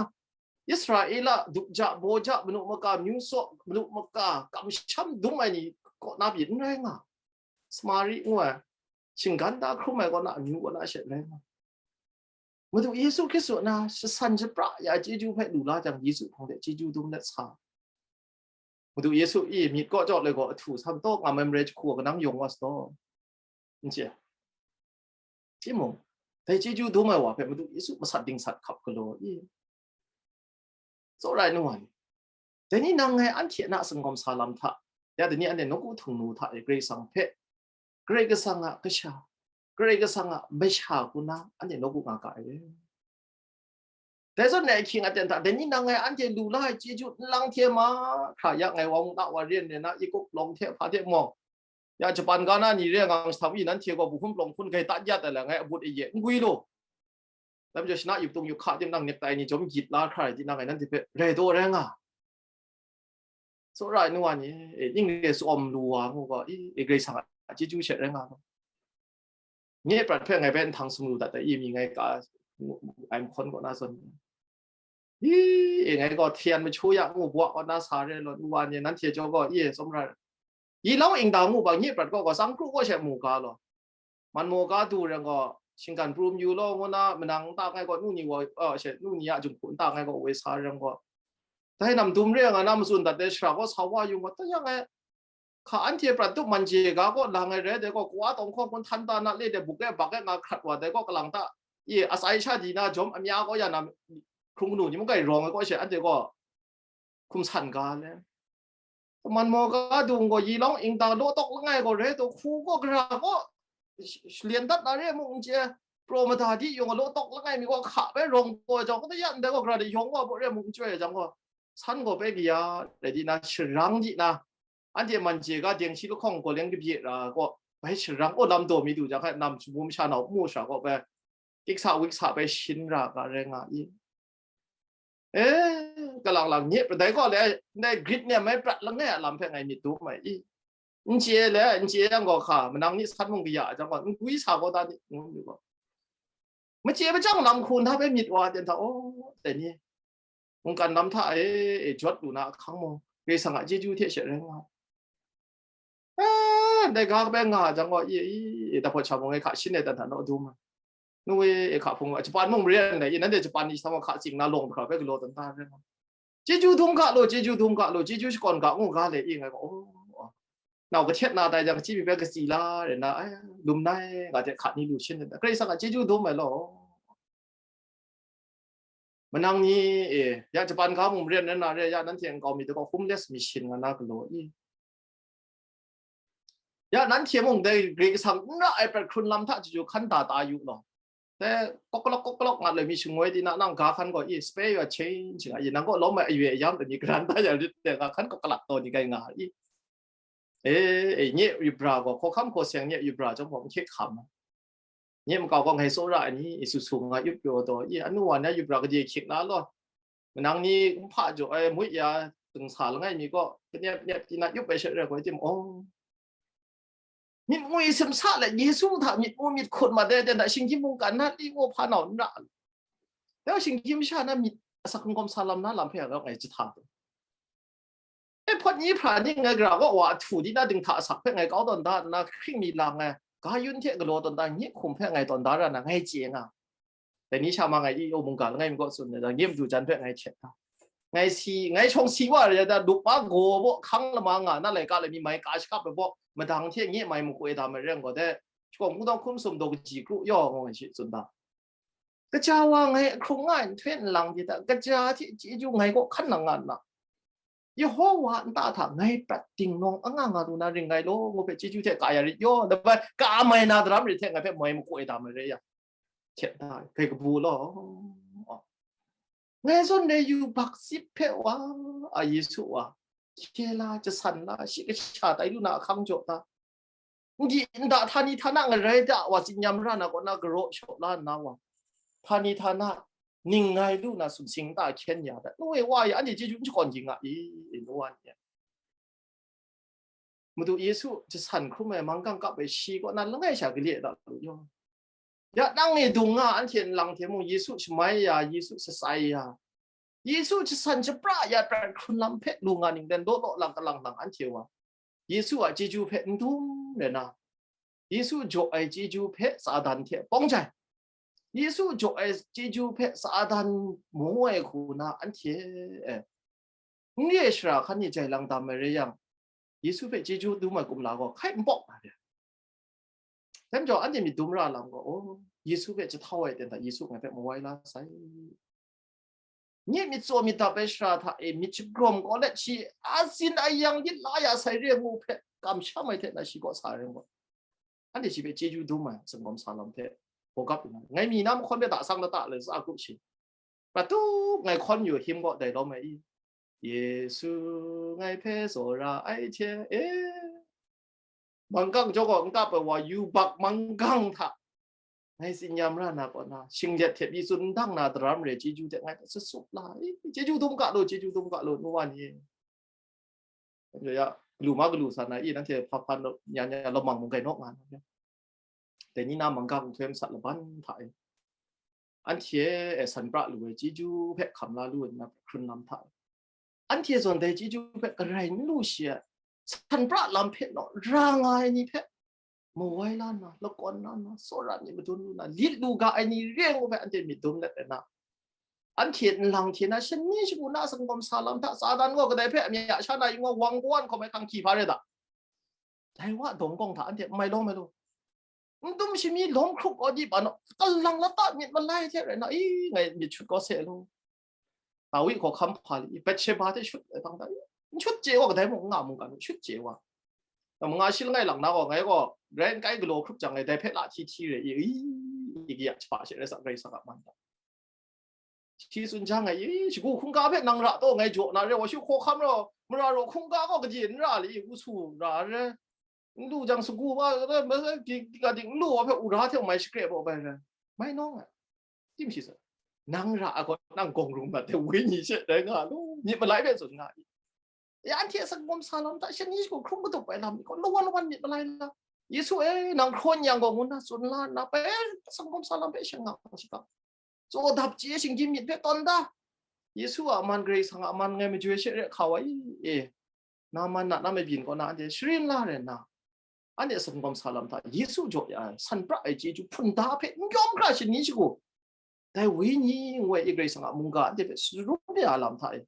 Israela dup ja, baw ja, manu maka, myu saw, manu maka, kamsham dum ai ni kaw na pyi n rai nga. Samari ngu ai, shinggan da hkrum ai kaw na amyu kaw na she rai nga. Madu Yesu Hkristu na shasan shapra ya chyeju hpe lu la jang, Yesu hpang de chyeju dum let sa. Madu Yesu i myit kaw jaw le gaw ahtu san taw nga mai marai jahku kanang yawng wa sa taw? N chye. Timung, dai chyeju dum ai wa hpe Madu Yesu masat dingsat hkap galaw i. Tsawra ai nu wa ni, dai ni nang ngai anhte na singkawm sa lam hta, ya dai ni anhte nawku htung nu hta e Karai Kasang hpe, Karai Kasang a kasha, Karai Kasang a masha hku na anhte nawku nga ga ai. Dai zawn ngai ahkying aten hta, dai ni nang ngai anhte lu la ai chyeju nlang hte mahkra ya ngai wa mung na wa ren ren na, i kup lawng hte hpa hte mawng, ya Japan ga na ni re nga, ngang sa wi nanhte gaw bu hkum plawng hpun grai tat yat ai la, ngai abut aye n gwi lu. Dai majaw shana yup tung yup hka tim nang nek tai ni jawm gyit la hkra ai tinang ngai nanhte hpe rai taw rai nga. Tsawra ai nu wa ni, e, ning re tsawm lu wa ngu gaw, i, e, Karai Kasang a chyeju she rai nga gaw. Nye prat hpe ngai hpe nhtang sumru dat ai, i, mi ngai ka, ai mahkawn kaw na zawn. I, e, ngai gaw htian machu ya ngu bwa kaw na sa re law, nu wa ni, nanhte jaw gaw, i, e, tsawmra. Yi lau ing da ngu ba, nye prat kaw gaw, tsang kru kaw she mu ga law. Man maw ga du reng gaw, shinggan pru mayu law, ngu na, manang nta ngai gaw, nu ni wa, uh, she, nu ni a jinghku nta ngai gaw, woi sa reng gaw. Dai nam dum re nga na matsun dat de shara gaw, sa wa yung gaw, ta yang ai, hka anhte prat tup man je ga gaw, lang ai rai, dai gaw, kwa tawng hkawng kun htan ta na le de, buk e bak e nga hkrat wa, dai gaw, kalang ta, i, asai sha di na, jawm amya gaw, ya na, hkrung kanu ni mung kai rawng ai gaw, she, anhte gaw, hkum san ga le. Man maw ga dung gaw, yi lawng ing ta law tawk langai gaw re taw, hku gaw gara gaw sh-, shalyen dat na re mung n chye, praw mada di yawng law tawk langai mi gaw hka bai rawng gaw jang, kata ya ndai gaw gara de yawng wa baw re mung n chyoi jang gaw, san gaw bai kaya rai di na, sharang di na, anhte man je ga deng shi lahkawng gaw leng kabye ra gaw, bai sharang, aw, lam daw mi du jang hkai, nam shamu masha nau mu sha gaw bai, tiksa wiksa bai shin ra ga rai nga i. E, kalang lang nye pradai gaw le, ndai grit nem ai prat langai a lam hpe ngai myit dum ai i. N chye le, n chye yang gaw hka, manang ni san mung kaya jang gaw, n gwi sa gaw ta ni, ngu mi gaw. Machye machyang lam hku nhtap ai myit wa ten hta, aw, dai ni, mungkan lam hta e, e, jawt lu na ahkang mung, Karai Kasang a chyeju hte she rai nga. Ah, dai ga bai nga jang gaw, i, i, i, dapawt sha mung e hka shin e dan hta naw dum ai. Nu e, e hka hpung, Japan mung maren dai, i, nanhte Japan ni sa wa hka tsing na lawng hkra bai galaw dan ta rai nga. Chyeju dum ga law, chyeju dum ga law, chyeju shakawn ga ngu ga le, i, ngai gaw, oh, oh. Nau kahtet na tai jang, chyi mi bai katsi la, rai na, ai, lum nai, nga hte hka ni lu shin, Karai Kasang a chyeju dum ai law. Manang ni, e, ya Japan ga mung maren na re, ya nanhte nkau mi de gaw homeless mission nga na galaw i. Ya nanhte mung dai Karai Kasang n ra ai prat hkrun lam hta chyeju hkan da ta yu law. Dai kawk kalawk, kawk kalawk nga loi mi shingoi di na nang ga hkan gaw i, spare your change nga i, nang gaw lawm ai ayu ayam mi garan da ya rit de nga hkan kawk kalak taw ni kai nga i. E, e, nye yu bra gaw, hkawhkam hkaw seng nye yu bra chyawm gaw, n hkye hkam ai. Nye makau gaw ngai tsawra ai ni, i su su nga yup pyaw taw, i, anu wa na yu bra gade hkying la law. Manang ni n hpa jaw ai, mui ya, dingsa langai mi gaw, kanyep nyep di na yup ai sha rai gaw, tim, aw. Myit mu i simsa let, Yesu hta myit mu myit hkut mat ai, ten hta shinggyim mungkan na, li ngu hpa nau n ra. Dai shinggyim sha na myit asak hkungkawm sa lam na lam hpe a ngai jahta taw. E, hpawt ni hpra ni ngai gara gaw wa ahtu di na dinghta asak hpe ngai kau tawn da nna, hkring mi lang ai, ga yun hte galaw tawn da, nye hkum hpe ngai tawn da ra na, ngai chye nga. Dai ni sha ma ngai i, o mungga langai mi kaw tsun ai, dang, nye matu jan hpe ngai hkyet da. Ngai si, ngai shawng si wa rai da, lup ma gaw baw, hkang lama nga na laika lai mi mai ka shakap ai baw, madang hte nye mai maku e da mai reng gaw de, shakawng hpung dawng hkum sum daw kaji kru yaw, ngu ngai shi tsun da. Kaja wa ngai ahkrung nga ai nhtoi nlang di hta, kaja hte chyeju ngai kaw hkan nang nga nna, Yehowa nta hta ngai prat dingnawng anga nga lu na ring ngai law, ngu hpe chyeju hte ka ya rit yaw, dabai ka mai na daram rit hte ngai hpe moi maku e da mai re yang, hkyet da ai, grai kabu law. Ngai zawn re yu bak zit hpe wa, a Yesu wa, hkye la, jasan la, shi kasha tai lu na ahkang jaw ta. N di n da, htani htana ngarai da wa, tsin yam ra na kaw na garaw shaw la nna wa, htani htana ning ngai lu na sumsing nta hkyen ya da. Nu e wa e, anhte chyeju n shakawn ging a i, nu wa ni e. Madu Yesu jasan hkrum ai, manggang kap ai, shi kaw na langai sha gale da lu yaw. Ya nang e dung nga, anhte nlang hte mung Yesu shamai ya, Yesu shatsai ya, Yesu jasan shapra ya prat hkrun lam hpe lu nga ning ten law law lang kalang lang anhte wa, Yesu a chyeju hpe n dum rai na, Yesu jaw ai chyeju hpe Satan hte pawng jai, Yesu jaw ai chyeju hpe Satan mu ai hku na anhte, eh, n re shara hkan ni jai lang dam ai rai yang, Yesu hpe chyeju dum ai kumla gaw hkai n pawk na re. Dai majaw, anhte myit dum ra lam gaw, oh, Yesu hpe jahtau ai ten hta Yesu ngai hpe mawai la sai. Nye myit tsaw myit dap ai shara hta e myit shagrawm kau let, shi a tsin a yang lit la ya sai re ngu hpe kamsham ai hte na shi kaw sa ai rai ngu, anhte shi hpe chyeju dum ai, sangawm sa lam hte hpaw gap nna, ngai mi na mahkawn hpe da sang lata le za grup shi. Prat tu ngai hkawn yu him gaw dai lawm ai i, Yesu ngai hpe tsawra ai hte e, manggang jaw gaw n kap ai wa yubak manggang hta ngai tsin ya mara na kaw na, shinglet hte pyi tsun ndang na daram re chyeju hte ngai hpe sut sup la i, chyeju dum ga law, chyeju dum ga law, nu wa ni. Ya, galu ma galu sa na i, nanhte hpa hpa nya nya lawmang mung gai naw nga na. Dai ni na manggang nhtoi masat laban hta e, anhte e san pra lu ai chyeju hpe hkam la lu ai nna hkrun lam hta e, anhte zawn dai chyeju hpe garai n lu shi ai, san pra lam hpe naw ra nga ai ni hpe mawai la nna, lakawn la nna, tsawra myit madun lu nna, lit lu ga ai ni re ngu hpe anhte myit dum let ai na, anhte nlang hte na shani shagu na sangawm sa lam hta, Satan gaw kadai hpe amya sha na ing wa wang kawan hkawm ai hkang hkyi hpa re da. Dai wa dawng kawng hta anhte n mai lawm ai law, n dum shami lawm hkrup kaw di ban, kalang lata myit malai hte rai na, i, ngai myit shut kaw se ai law. Dawi hkawhkam hpa li, Betsheba hte shut ai hpang hta, n shut chye wa, kadai mung n nga mung kan, shut chye wa. Nga shi langai lang na gaw, ngai gaw rai n kai galaw hkrup jang, ngai dai hpe la hti hti re i, i, i, ya hpa she rai sa, rai sa ga man ta. Shi tsun jang ai, i, shagu hkungga hpe nang ra taw, ngai jaw na re, wa shi hkawhkam raw, mara raw hkungga gaw kaji n ra li, i, u su ra re. N lu jang sagu wa, ka ding, n lu wa hpe wura hte mai shakre baw bai re. Mai nawng ai. Tim shi sa. Nang ra a gaw, nang gawng rung mat ai wenyi she dai nga lu, myit malai hpe tsun nga i. Ya, anhte sangawm sa lam hta, shani shagu hkrum katup ai lam ni gaw, lawan lawan myit malai la. Yesu e, nang hkrawn yang gaw, ngu nna tsun la nna, bai sangawm sa lam hpe shang nga shakap. Tsaw dap chye shinggyim myit hpe tawn da. Yesu a man, Karai Kasang a man ngai majoi she re hkau ai e, na man na, na mabyin kaw na anhte sharin la rai nna, anhte sangawm sa lam hta Yesu jaw ya ai, san pra ai chyeju hpun da hpe n yawm hkra shani shagu, dai wenyi ngu ai i Karai Kasang a mungga anhte hpe sharum ya lam hta e,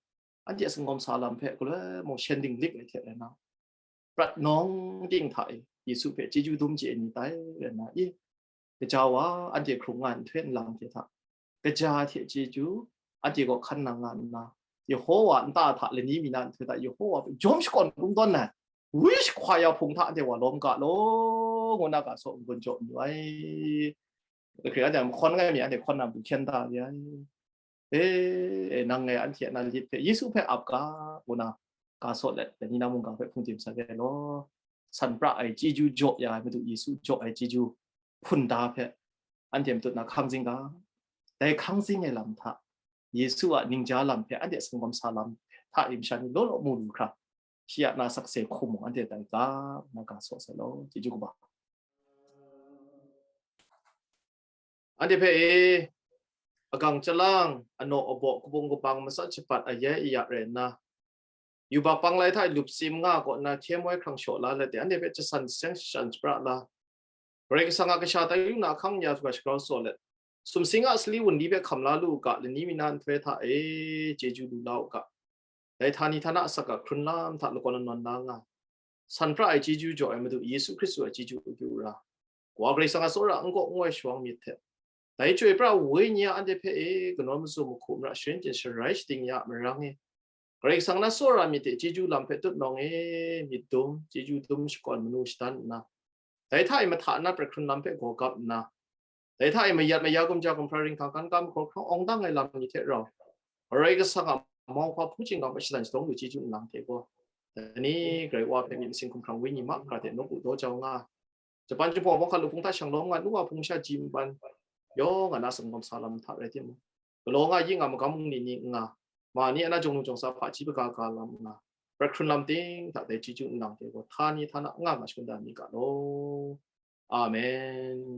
anhte sangawm sa lam hpe galoi mung shen dinglik ai hte rai na, prat nawng ting hta e Yesu hpe chyeju dum chye ai ni tai rai na i, kaja wa anhte hkrung nga ai nhtoi nlang hte hta, kaja hte chyeju anhte kaw hkan nang nga nna, Yehowa nta hta lani mi na nhtoi hta Yehowa hpe jawm shakawn kungdawn ai, wish hkwa ya hpung hta anhte wa lawm ga law, ngu na ga saw n-gun jaw mayu ai. Hkri anhte a mahkawn ngai mi anhte hkawn na bu hkyen da ya ai. E, e, nang ngai anhte a na lit hpe Yesu hpe ap ga, ngu na ga saw let, dai ni na mungga hpe hpungdim sa ai law. San pra ai chyeju jaw ya ai Madu Yesu jaw ai chyeju hpun da hpe anhte matut na hkang zing ga. Dai hkang zing ai lam hta, Yesu a ningja lam hpe anhte sangawm sa lam hta e masha ni law law mu lu hkra, shi a na sakse hku mung anhte tai ga, ngu na ga saw sai law. Chyeju kaba. Anhte hpe e, agang chyalang, anaw abaw, kabung kabang, matsat shapat, ayai aya rai nna, yubak panglai hta e lupsim nga kaw nna hkye moi hkrang shaw la let e, anhte hpe jasan jaseng shashan shapra la, Karai Kasang a kasha tai yu na ahkang ya hkra shagrau saw let, sumsing a sali wunli hpe hkam la lu u ga, lani mi na nhtoi hta e chyeju lu la u ga. Dai htani htana asak a hkrun lam hta lakawn lanawn la nga, san pra ai chyeju jaw ai Madu Yesu Hkristu a chyeju akyu ra, Wa Karai Kasang a tsawra n kaw n wai shawang myit hte, dai Chyoi pra Wenyi a anhte hpe e kanawn mazum mahku mara sharin chyen sharai shating ya a marang e, Karai Kasang na tsawra myit hte chyeju lam hpe tutnawng e myit dum, chyeju dum shakawn manu shadan nna, dai hta e mahta na prat hkrun lam hpe gaw gap nna, dai hta e mayat maya gumja gumhpraw ringhkang kan kam hkawhkrawng awng dang ai lam ni hte rau, Karai Kasang a mauhpa hpung chyinghkang hpe shalan shadawng lu chyeju nlang hte gaw, dai ni Karai Wa hpe myit masin hkumhkrang Wenyi mahkra hte nawku daw jau nga, Japan Jinghpaw Bawng hkan lu hpung hta shang lawm nga, nu wa hpung sha ji nban yawng a na sangawm sa lam hta rai timung, galaw nga yi nga magam bungli ni n nga, ma ni a na jawng nu jawng sa hpaji hpaga ga lam n nga, prat hkrun lam ting hta dai chyeju nlang hte gaw htani htana n nga nga shangun da mi ga law. Amen.